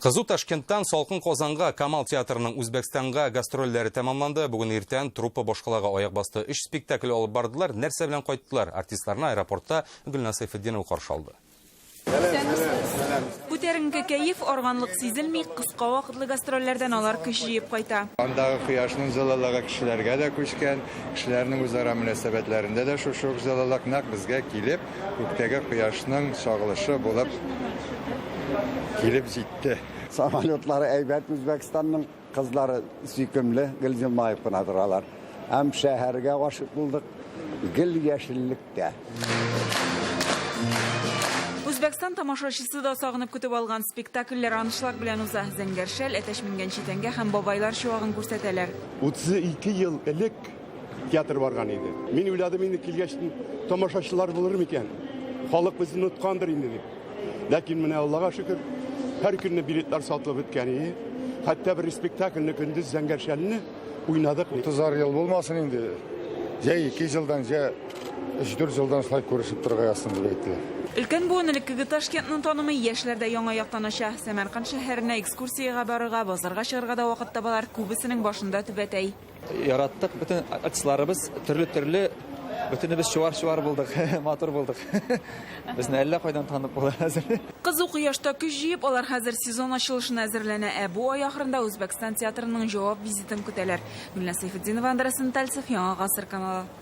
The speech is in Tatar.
Кызу Ташкенттан салкын Казанга Камал театрының Үзбәкстанга гастрольләре тәмамланды. Бүген иртән труппа башкалага аяк басты. Өч спектакль алып бардылар. Нәрсә белән кайттылар? Артистларны аэропортта Гөлназ Сәйфетдинова каршы алды. Күтәренке кәеф, арганлык сизелми, кыска вакытлы гастрольләрдән алар көч җыеп кайта. Андагы кояшның җылылыгы кешеләргә дә күчкән, кешеләрнең үзара мөнәсәбәтләрендә дә шушы ук җылылык нәкъ безгә килеп, Күктәге кояшның чагылышы булып килеп җитте. Самолетлары әйбәт Үзбәкстанның, кызлары сөйкемле, гел елмаеп кына торалар. Һәм шәһәргә гашыйк булдык, гел яшеллектә. Үзбәкстан тамашачысы да сагынып көтеп алган спектакльләр аншлаг белән уза. Зәңгәр шәл, әтәч менгән читәнгә һәм бабайлар чуагын күрсәтәләр. 32 ел элек театр барган иде. Мин уйладым инде килгәч тамашачылар булыр микән? Халык безне оныткандыр инде дип. Ләкин менә Аллага шөкер, һәр көнне билетлар сатылып беткән иде. Хәтта бер спектакльне көндез Зәңгәр шәлне уйнадык. Утызар ел булмасын инде. Җә ике елдан, җә өч-дүрт елдан шулай күрешеп торырга язсын дип әйттеләр. Өлкән буын элеккеге Ташкентны танымый, яшьләр дә яңа яктан ача. Сәмәрканд шәһәренә экскурсиягә барырга, базарга чыгарга да вакыт табалар, күбесенең башында түбәтәй. Яраттык, бөтен артистларыбыз төрле-төрле, бөтенебез чуар-чуар булдык, матур булдык. Безне әллә кайдан танып була хәзер. Кызу кояшта көч җыеп, алар хәзер сезон ачылышына әзерләнә. Ә бу ай ахырында Үзбәкстан театрының җавап визитын көтәләр. Гөлназ Сәйфетдинова, Андрей Сентальцев, Яңа Гасыр каналы.